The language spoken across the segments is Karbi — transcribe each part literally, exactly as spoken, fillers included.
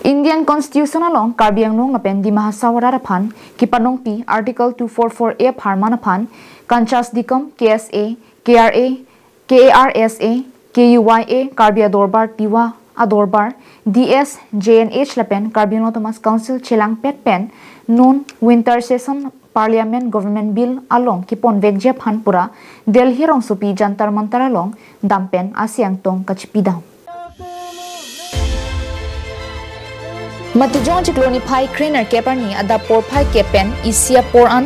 Indian Constitution along Karbi Anglong lapen Dima Hasao arat aphan kepanongpi Article two four four A apharman aphan Kanchas Dikom, K S A, K R A, K A R S A, K U Y A, Karbi Adorbar, Tiwa Adorbar, D S, J N H lapen Karbi Anglong Autonomous Council chelangpet pen non winter session Parliament Government Bill along keponvekji aphan pura Delhi rongsopi Jantar Mantar along dampen asiangtong kachipidam. Matijong chiklo niphai krenerkep arni adap porphai kep pen isi apor an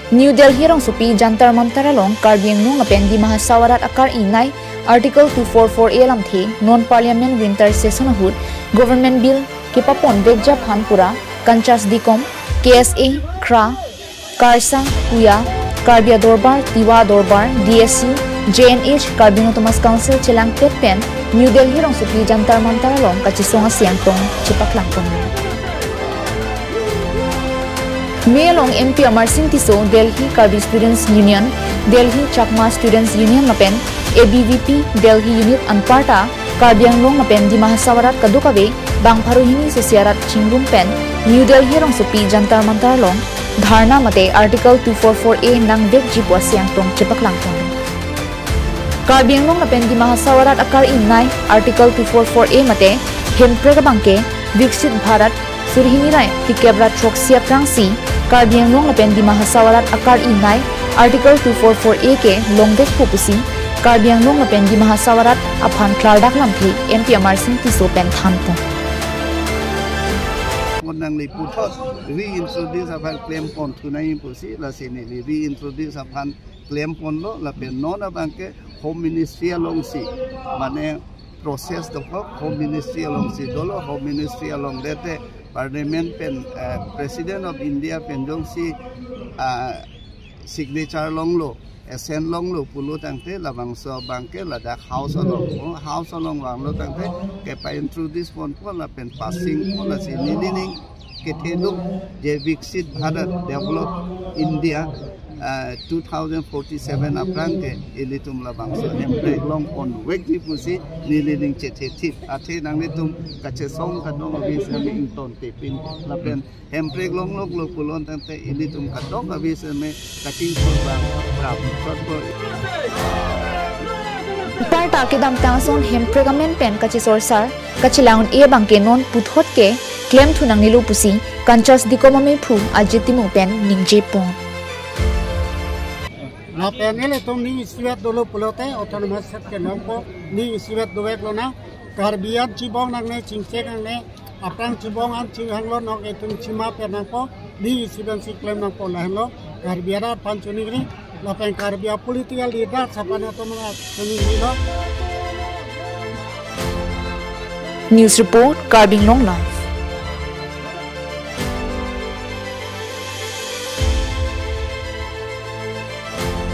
New Delhi rongsopi Jantar Mantar along Karbi Anglong lapen Dima Hasao arat akar-i nei Article two four four A lamthe non Parliament winter session ahut Government Bill kepaponvekji aphan pura Kanchas Dikom, K S A, Khra, Karsa, Kuya, Karbi Adorbar, Tiwa Adorbar, D S C, J N H, Karbi Anglong Autonomous Council chelangpet pen New Delhi rongsopi Jantar Mantar along kachesong asiangtong chepaklangpon. Mei along M P Amarsing Tisso, Delhi Karbi Students Union, Delhi Chakma Students Union lapen A B V P Delhi Unit anparta Karbi Anglong lapen Dima Hasao arat kadokave bang pharo hini sesi arat chingrum pen New Delhi rongsopi Jantar Mantar along dharna mate Article two four four A nangvekji pu asiangtong chepaklangpon. Karbi Anglong lapen Dima Hasao arat akar-i nei Article two four four A mate Hemprek abangke Viksit Bharat suri hini ra throksi aphrangsi Karbi Anglong lapen Dima Hasao arat akar-i nei Article two four four A ke longvekpo pusi Karbi Anglong lapen Dima Hasao arat aphan klardak lamthe M P Amarsing Tisso pen thanpon. Pon nangli puthot reintroduce aphan klempon thu nangji pusi lasi neli reintroduce aphan klemponlo lapen non abangke Home Ministry alongsi mane process dokok Home Ministry alongsi dolo, Home Ministry along dete Parliament pen, eh, President of India pen jongsi, ah, signature longlo, assent longlo pulo tangte labangso abangke ladak House along, oh, House along vanglo tangte kepa-introduce ponpo lapen passing po lasi nelining ketheduk je Viksit Bharat Developed India, ah, two thousand forty-seven aphrang ke ilitum labangso Hemprek longponvekji pusi nelining chethethip. Athe nanglitum kachesong kadokave seme ingtontepin lapen Hemprek longloklo pulo tangte ilitum kadokave seme kachingthur bang prap sotpo. Parta kedamtang ason Hemprek amen pen kachesorsar kachelang-un-e abangke non puthot ke klemthu nangnelo pusi Kanchas Dikom amephu Ajit Timung pen ningjepon. Lapen ilitum ning isivet dolo pulote autonomous state ke nangpo, ning isivet doveklo na, Karbi an chibong nangne, chingchek nangne, aphrang chibong an chinghanglo, non itum chima pen nangpo, ning isivet si klem nangpo lahenlo Karbi arat aphan choningri, lapen Karbi a-political leader aphan atum choningri lo. News report, Karbi Anglong Live.